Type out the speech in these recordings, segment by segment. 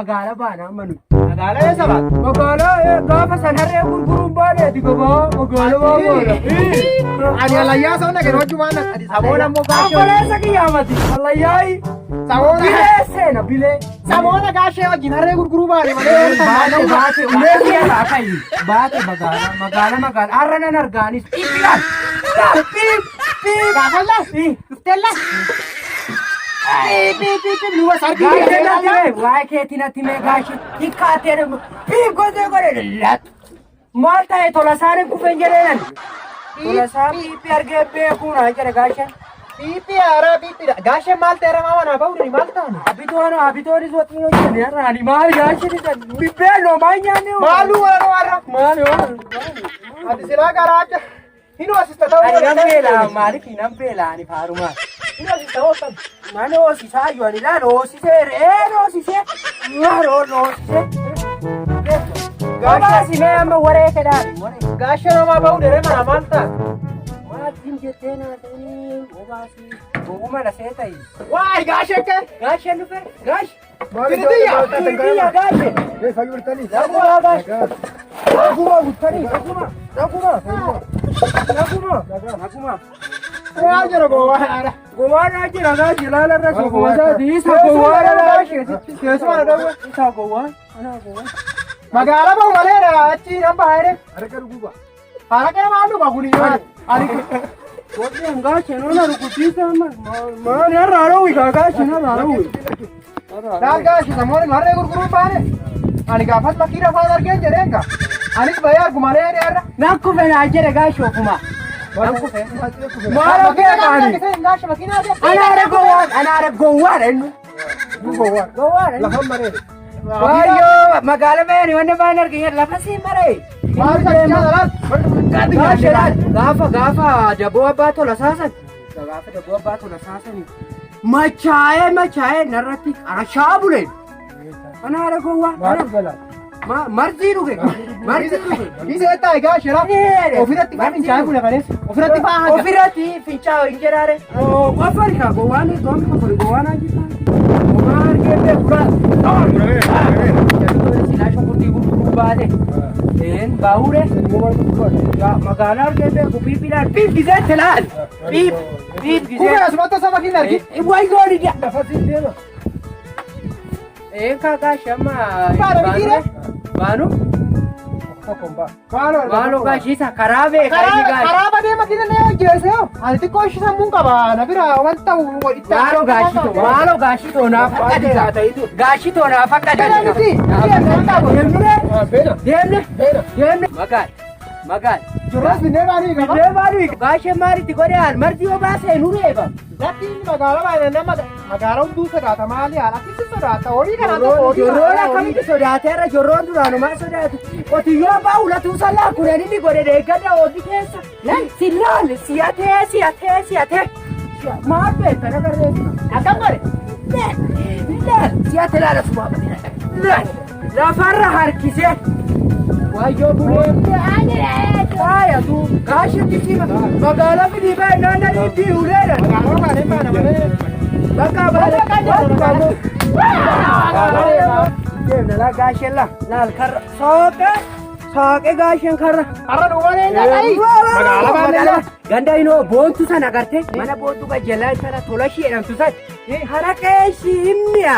Magaala baana amma nuyi. Magaalaa eessa baata? Magaalaa gaafa san harree gurguruun baaneeti gabaa magaalaa baana. Ani alayyaa sauna kennu hojii ati saboona immoo gaashee. Obboleessa kiyyaamati. Allayyaayi. Saboona. Bilee seena bilee. Saboona gaashee wajjin harree gurguruu baane malee. Baate baate ulee kiyya kaakayi. Baate magaala magaala magaala har'a nan argaanis. Dhiibbaan. Dhiib dhiib. Gaafalla. Dhuftella. Gaashee natti mee waa'ee keetii natti mee gaashee hiikkaatee dhiib gosee godhe lat. Maal ta'e tola isaan kufeen jedheenan. Tola isaan dhiibbi argee beekuu naan jedhe gaasheen. Piipii haaraa piipiidha. Gaasheen maal ta'eera maa manaa bahu maal ta'ani? Abitoon abitoonis waxii hojjete har'a ani maal gaasheen isa bibbeelloo maal nyaanne? Maaluu warra warra. Maal yoo? Ati silaa garaa adda. Hin hoosista ta'uu. Ani nan beelaa maaliif nan beelaa ani faarumaa. Hin hoosista hoostan. Mana hoosisaa iyyuu ani laal hoosisee re'een hoosisee maal hoosisee. Gabaasi mee amma waree fedhaan waree. Gaasheen homaa bahu dheree mana maal ta'a? Maatiin jettee naa ta'anii obaasi gowwuma na see ta'i. Waay gaasheen kee. Gaasheen dhufe gaash. Firitiyya. Firitiyya gaasheen. Naguma gaash. Naguma guttanii naguma naguma naguma naguma. Maal jedha gowwaa haara. Gowwaan jira gaashi ilaala irra soofuma isaati. Isa gowwaan gaashi. Keessumaa na dhawwe. Isa gowwaan. Ana gowwaan. Magaalaa bahu maleedha achi nan baha jedhee. Harka dhuguba. Haraqee maal dhuga kuni yoo ani Warri gaashi nuna rukuchiisa maal irraa dhowwi kaa gaashi narraa dhowwi. Laal gaashi samoonni harree gurguruun baane. Ani gaafas makiina afaan argeen jedheen gaa. Anis bahee argu malee dheerra. Nan kufe naa jedhe gaashi ofuma. Nan kufe. Maal Makiina beekaani? gaashi makiina Anaare gowwaan anaare gowwaadha inni. Gowwaadha. Lafan mareedha. Waayyoo magaala bayani wanna bayan argine lafa siin maree. Maal sakkiyaa laal. Gaashi laal gaafa gaafa daboo abbaa tola saasan. Gaafa daboo abbaa tola saasan. Machaa'ee machaa'ee narratti qarashaa buleen. Anaare gowwaa. Maal galaa? Marzii dhuge. Marzii dhuge. Isee taa'e gaashi laa. Ofirratti faa fincaa'ee bule kalees. Ofirratti faa haga. Ofirratti fincaa'u hin jedhaare. Qofari kaa gowwaan goomni qofari gowwaan ajjita. Gowwaan argee beekuraa. Silaa shunkurtii gurguruu baate. Een baawure. Magaalaa argee beeku piiphiidhaan piip gisee tilaal. Piip piip Kufe gisee. asumatti osoo makiina argi. Wayyoo ni jaa. Lafa siin deema. Een kaakaa shamma. Baana mitiire? Baanu. Tokko hin ba'a. Maaloo. Maaloo gaashiisa karaa beekaa inni gaashi. Karaa badee makiina illee hojjeese yoo. Ani xiqqoo ishee sammuun qaba. Na bira wanta itti. Maaloo gaashitoo maaloo gaashitoo naaf akka dida. Gaashitoo naaf akka Kana miti. Deemnee Beena. deemne Beena. deemne. Magaal magaal. Jirus binnee baanii qaba. Binnee maali gaashee maalitti godhe al marti yoo baasee nu reeba. Lakki inni magaalaa baay'ee nama magaalaa hunduu sodaata maali haala akkasii sodaata horii kanaan tokko horii Jorroon akkamitti sodaateera jorroon duraanumaa sodaatu. Qotiyyoo abbaa ulatuu sallaa kunan inni godhe deeggadda oolli keessa. Si laal siyatee siyatee siyatee. Maal beekta nagarreessa. Akkam godhe? Laal siyatee laala sumaa laal lafarra harkisee. Waayyoo bulee. Faayatu gaashitti sima magaalaa fidii ba'e naannoo dhiibbii uleedha. Magaalaa baanee baana malee. Bakka baale. Deemna laa gaasheen laa laal karra sooqee sooqee gaasheen karra. Har'a duwwaa dhaqai. Magaalaa baanee laa. Ganda inoo boontu sana agartee mana boontu qajelaa sana tola ishee jedhamtu sana haraqee ishii himmiya.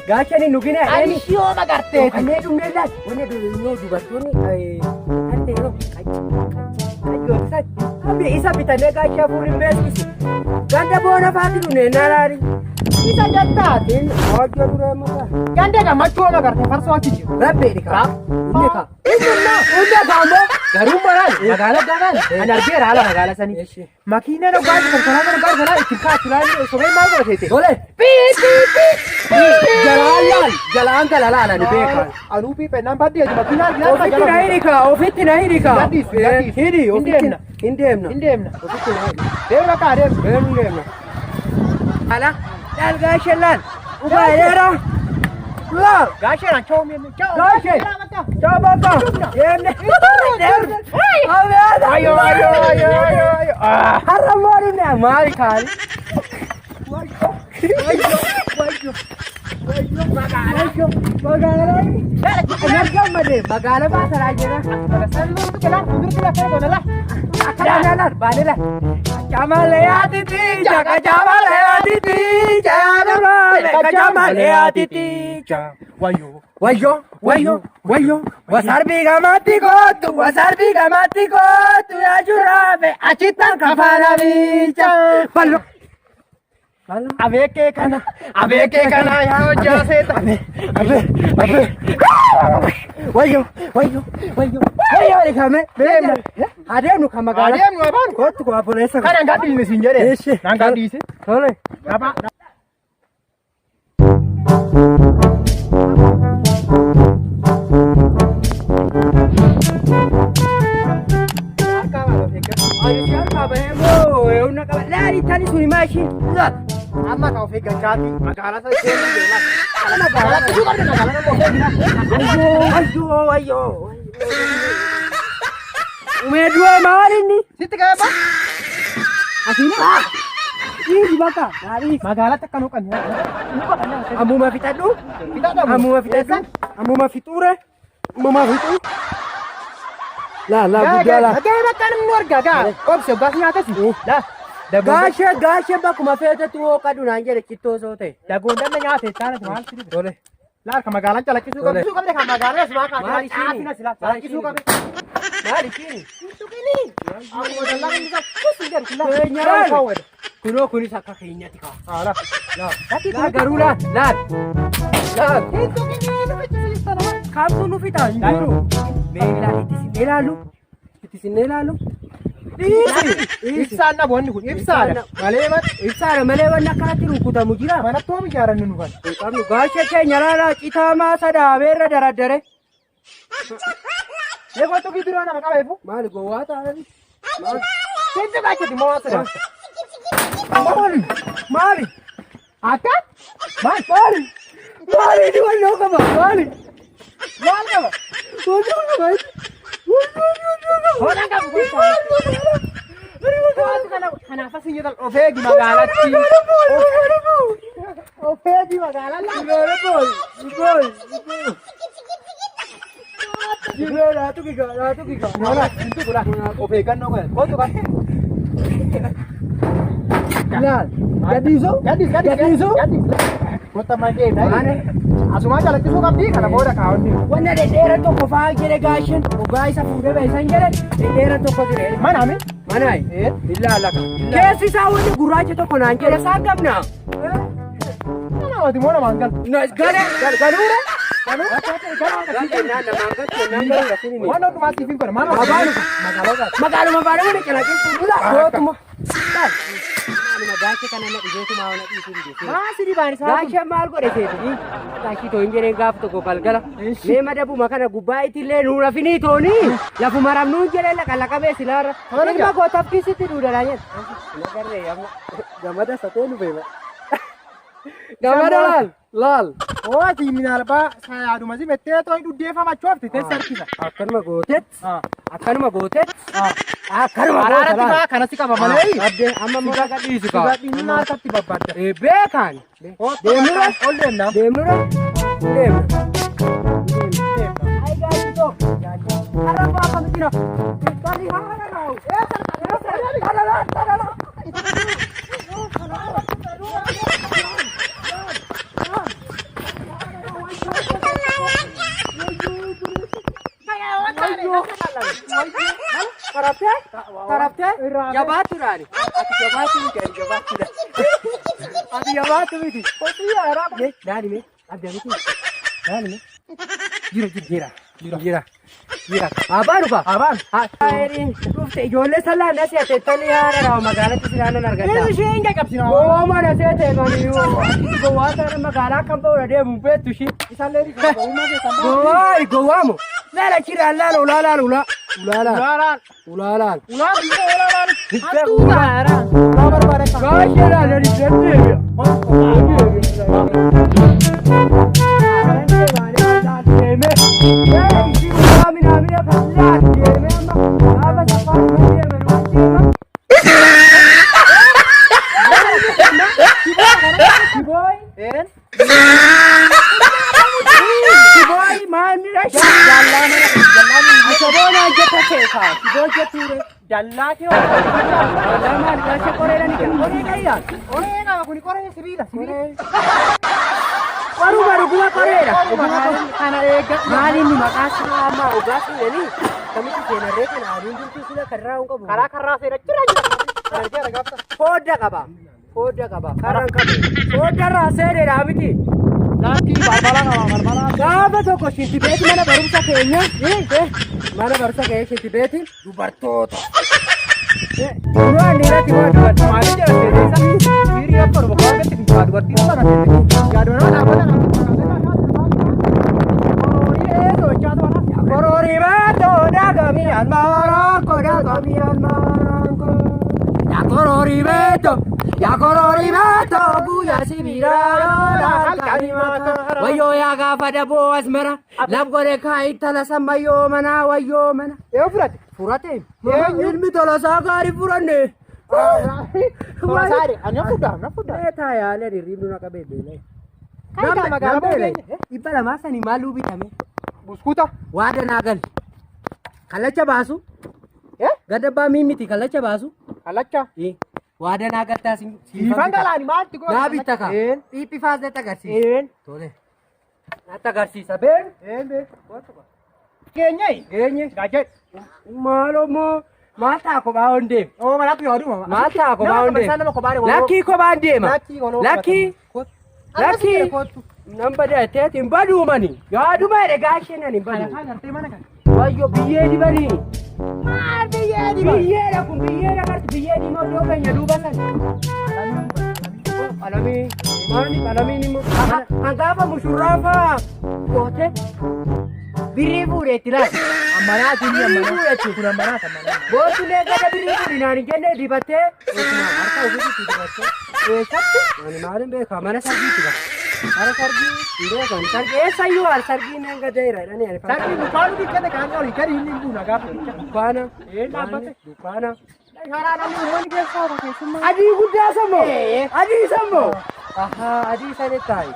Gaasheen hin dhugine Ani shiyoo magartee. Kanneen dhumnee laal wanni yoo dubartoonni kan ta'e yeroo qaccoo san isa bitannee gaashee hafuurri hin beeksisu. Ganda boona faati dhumne naraari. Isa jettaatiin. Hojii duree muka. Ganda gammachuu magartee farsoo achi jiru. Rabbi ka. Inni ka. Inni kaammoo garuu maraan magaalaa galaan ani argeera haala magaalaa sanii. Makiinaan dhugaa konkolaataan dhugaa sanaa ittiin kaa'achu laal sobee maal godhateete? Tole. Jalaan laal jalaan gala laal ani beekaa. Anuu piiphennaan baddee makiinaa arginaan Ofitti na hidhi kaa ofitti na hidhi kaa. Gadhiisu, gadhiisu. Hidhi Hin ofitti deemna. hin deemna. Hin deemna. Ofitti na hidhi. Deemna kaa deemna. Deemnu deemna. Ala laal gaashee laal. Dhugaa dheeraa. Laal. Gaasheen an choo mi'a choo. Gaashee. Choo bakka. Deemne. Deemne. Ayo ayo ayo ayo ayo. Har'a maali maali kaali. Magaalaa. Gammade magaalaa baasaraa jira. Akkana laal baale laal. Kachamalee atiti kachamalee atiti kachamalee atiti. Wayyoo. Wayyo wayyo wayyo wasarbii gamatti kootu wasarbii gamatti kootu yaa juraabe achittan kafaana bicha. Ballo. Abeekee kana abeekee kana yaa hojjaa seeta. Abe abe abe. Wayyo wayyo wayyo wayyo kame. Adeemnu kan magaalaa. Adeemnu abaan. Kootu koo abboleessa. Kana gadhiise siin jedhe. Eeshe. Naan gadhiise. Tole. Gabaa. Amma ka of eeggachaati magaalaa sana keessa deemaa. Magaalaa qabdu magaalaa nama of eeggacha. Ayyo ayyo. Umee du'e maal inni? Sitti qabee Asiin. Dhiisi bakka. Dhiisi. Magaalatti akka nu qabne. Ammuma fixadhu. Ammuma fixadhu. Ammuma fixuure. Ammuma fixu. Laa laa guddaa laa. Gahee bakka namni argaa gaa. Obse gaas nyaatasi. Laa. Gaashee gaashee bakkuma feetetti hoo qadhu naan jedhe cittoo soo ta'e. Dagoon damma nyaate taana maal si dhibe. Tole. Laa ka magaalaan calaqqisuu Tole. qabdu qabde ka magaalaan asumaa Maal kaatee ishiini? caafina sila Maal calaqqisuu ishiini? qabde. Maal ishiini? Akkuma dallaa inni isaa kuusi jedhu Keenyaan. Kunoo kunis akka keenyatti ka'a. Haala. Laa garuu laa laal. Laal. Kamtu nu fixa hin jiru. Mee ilaali itti sinnee ilaalu. Itti sinnee ilaalu. Dhiisi. Dhiisi. Ibsaan dhabu wanni kun ibsaadha. Malee Ibsaadha malee wanni akkanatti rukutamu jira. manatti hoo ijaaranni nu kan. Hin qabnu gaasha keenya laalaa citaa maasa dhaabeerra daraddare. Eegoo tokki biroo nama qaba eefu. Maali gowwaa taa'anii? Sinti baachiti moo waan sadaan. Maali? Maali? Akka? Maali? Maali? Maali inni wannoo qaba? Maali? Maal qaba? Wannoo qaba? Wannoo qaba? Hoodhaan qabu kun. Kanaaf asin jedhan of eegi magaalatti. Of eegi magaalatti. Of eeggannoo godhan. Kootu kan. Laal. Gadhiisoo? Gadhiis gadhiis. Gadhiisoo? Gadhiis. Gotta magee ta'e. Asumaa calaqqisuu qabdi kana booda kaawwanni. Wanna dhedheera tokko fa'aa jedhe gaashin dhugaa isa fuudhee ba'isan jedhe dhedheera tokko jire. Mana ami? Manaayi. Ilaala. Keessi isaa wanni gurraacha tokko naan jedhe isaan qabna. Mana mati moo namaan galu? Gale galuure. Waan hundumaa siif hin godha. Maal Abaanu. Magaalota. Magaaluma baaduu ni calaqqisuu dura kootuma. Gaashe kana na dhibeetuma na dhiisuu dide. Maa si dhibaan isaa? Gaashe maal godhe seeti? Gaashii too hin jedheen gaaf tokko galgala. Mee madabuma kana gubbaa ittillee nuu rafinii tooni lafuma rabnuu hin jedheen laqa laqamee silaarra. Tola Ilma koo tafkiisitti duudalaa jedhe. Nagarree amma gamada satee nu beema. Gamada laal laal. Ooti minaalbaa yaaduma si bettee too dhuddeeffamachoofte teessa harkisa. Akkanuma gootet akkanuma gootet akkanuma Araarratti goota laal. faa kanasi qaba malee. Abdee amma muka gadhiisu kaa. Dhugaadhiin harkatti babbaadda. Beekaan. Deemnura. Ol deemna. Deemnura. Deemna. Ay gaachitoo. Har'a akkamitti na. Taraftee? Taraftee? Jabaattuudhaani. Ati jabaattu miti ani jabaattuudha. Ati jabaattu miti. Mee laali mee abdii miti. Laali mee. Jira jira jira jira jira. Abbaan dhufa. Abaan. Ayiriin dhufte ijoollee sallaan na seete tani haara raawwa magaalatti silaanan argadha. Inni ishee hin qaqqabsina. Gowwaa na seete kaniyyuu gowwaa sana magaalaa kan ba'uudha deemu beektu ishii. Isaallee ni qaba. Uumaa keessan ba'a. Gowwaa gowwaamu. Laala chiraan laala ulaa laala ulaa. Ulaa laala Ulaalaan. ulaa laala. Ulaa biyya ulaalaan. Hattuu gaara. Ulaa barbaada qaba. Gaashee laala ni deddeebi'a. Een. kaa shiboo jettuure. Dallaa kee Dallaa maali gaashe qoreedhaan ija qoree qayyaan. Qoree qaba kuni qoree sibiila sibiila. Qoruma dhuguma qoreedha. Kana eega. Maali inni maqaa isaa amma dhugaa seenanii kamitti seenarree kana aduun jirtu sila karraa hin qabu. Karaa karraa seera jira jira. Argeera gaafta. Fodda qaba. Fodda qaba. Karra hin qabu. Fodda irraa seenedha miti. Laakii balbala qaba balbala. Gaafa tokko shintibeeti mana barumsa keenya. Mana barumsa keenya shintibeeti dubartoota. Duraan dhiiratti waan dubartii. Maali jira seera Hiriya torba koorgatti fi dubartii nama kan yaadona dhaabbata Kororibeto dagamiyaan maranko dagamiyaan maranko. Ya kororibeto, ya kororibeto buya sibiraro la Wayo ya gaafa daboo asmara lab godhe kaa ittala sammayyoo mana wayyoo mana. Yoo fudhate. Furate. Ilmi tolasaa gaarii furanne. Tolasaadhe ani fudhaa na fudhaa. Meetaa yaalee hirribni na qabee beelee. Kan magaalaa beelee. 200 sanii maaluu bitame? Buskuuta. Waa danaa gali. Kallacha baasu. Gadabbaa miti kallacha baasu. Kallacha. Waa danaa galtaa Siifan galaani maalti godha? Naa bitta kaa. Dhiiphi faas natti agarsiisa. Tole. Natti agarsiisa been. Been. Geenye. Geenye. Gaajee. Maaloo moo maal ta'a kophaa on deema? Oo malatti yaaduma. Maal ta'a kophaa on deema? Lakkii kophaan deema. Lakkii. Lakkii. Nan bada teeti hin baduumani. Yaaduma jedhe gaasheen ani hin badu. Wayyo biyyee dibanii. Maal biyyee diban? Biyyeedha kun biyyeedha garti biyyee diimaa iddoo keenya duuba san. Qalamii maalni qalamiin immoo kan gaafa mushurraa faa goote birrii fuudhe itti laal. Ammanaati inni Birrii ammanaa. fuudhe jechuudha. Kun ammanaati ammanaa. Boottulee gada birrii fuudhi naan hin jenne dibattee harka ofiitti dibattee. Eessatti? Ani maalin beekaa mana sargiitti qaba. Mana sargii hin beekan sargii eessayyuu al sargii nan gadeera jedhanii ani Sarbii dukkaanuu dikkate kaan olii gadi inni hin buuna gaafa. Dukkaana. Dhaabbate. Dukkaana. Karaa namni uummanni keessaa hafa keessummaa. Adii guddaa sammoo. Adii sammoo. Ahaa adii sani taa'i.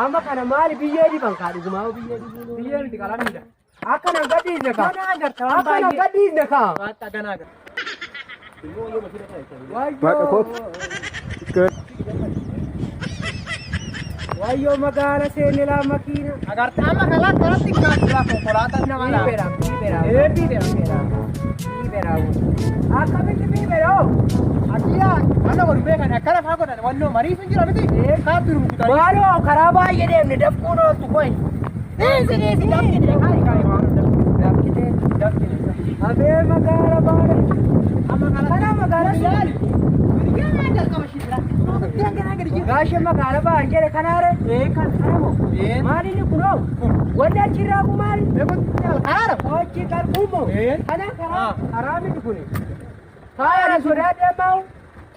Amma kana maali biyyee diban kaa dhugumaa biyyee dibuu. Biyyee miti qalamiidha. Akka nan gadhiisne kaa. Ganaa agarta waan Akka nan baay'ee. gadhiisne kaa. Waaqa ganaa agarta. Wayyoo. Wayyoo magaala seenne laa makiina. Agarta amma kalaa kanatti kaasuu konkolaataan nama laa. Biibera biibera. Biibera. Biibera. Akkamitti biibera hoo? Akkiyaa mana wal beekan akkana faa godhan wannoo marii sun jira miti. Kaatti rukutanii. Maaloo karaa baay'ee deemne dafquun ooltu koyi. Dhiisi dhiisi dafqine kaayi kaayi waan Dafqitee. dafqine. Abee magaala baala. Amma kana Kana magaala ilaali. Ganaa jalqaba shibira. Ganaa gadi jira. Gaashe magaala ba'an jedhe kanaare. Kan Kana moo? Een. Maali inni kunoo? Wanni achirraa kun maali? Karaara. Hojii qarquumoo? Een. Kana karaa Ah. karaa miti kuni. Faaya sodaadhee maa'u.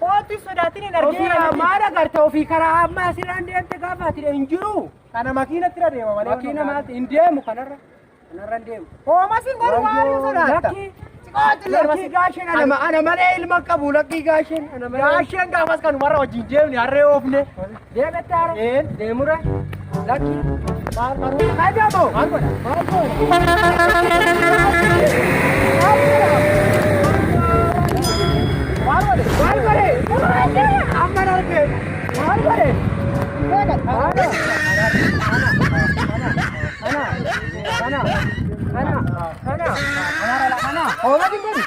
Kootti sodaatiin hin Ofii arginu. maal agarta ofii karaa amma asirraan deemte gaafa ati hin jiru. Kana makiinatti irra deema malee. Makiina maalti hin deemu kanarra. Kanarra hin deemu. Hoomasin godhu maal sodaatta? Lakkii. Xiqqootti illee Lakkii gaasheen ana malee ilma qabu lakkii gaasheen ana malee. Gaasheen gaafas kanumarra wajjin deemne harree oofne. Deemette haara. Een. Deemura. Lakkii. Maal qaruu? Kajamoo. Maal godha? Maal godha? Maal godhe? Maal godhe? Amma arge. Maal godhe? Beekan. Kana. Kana. Kana. Kana. Kana. Hoomasin godhu.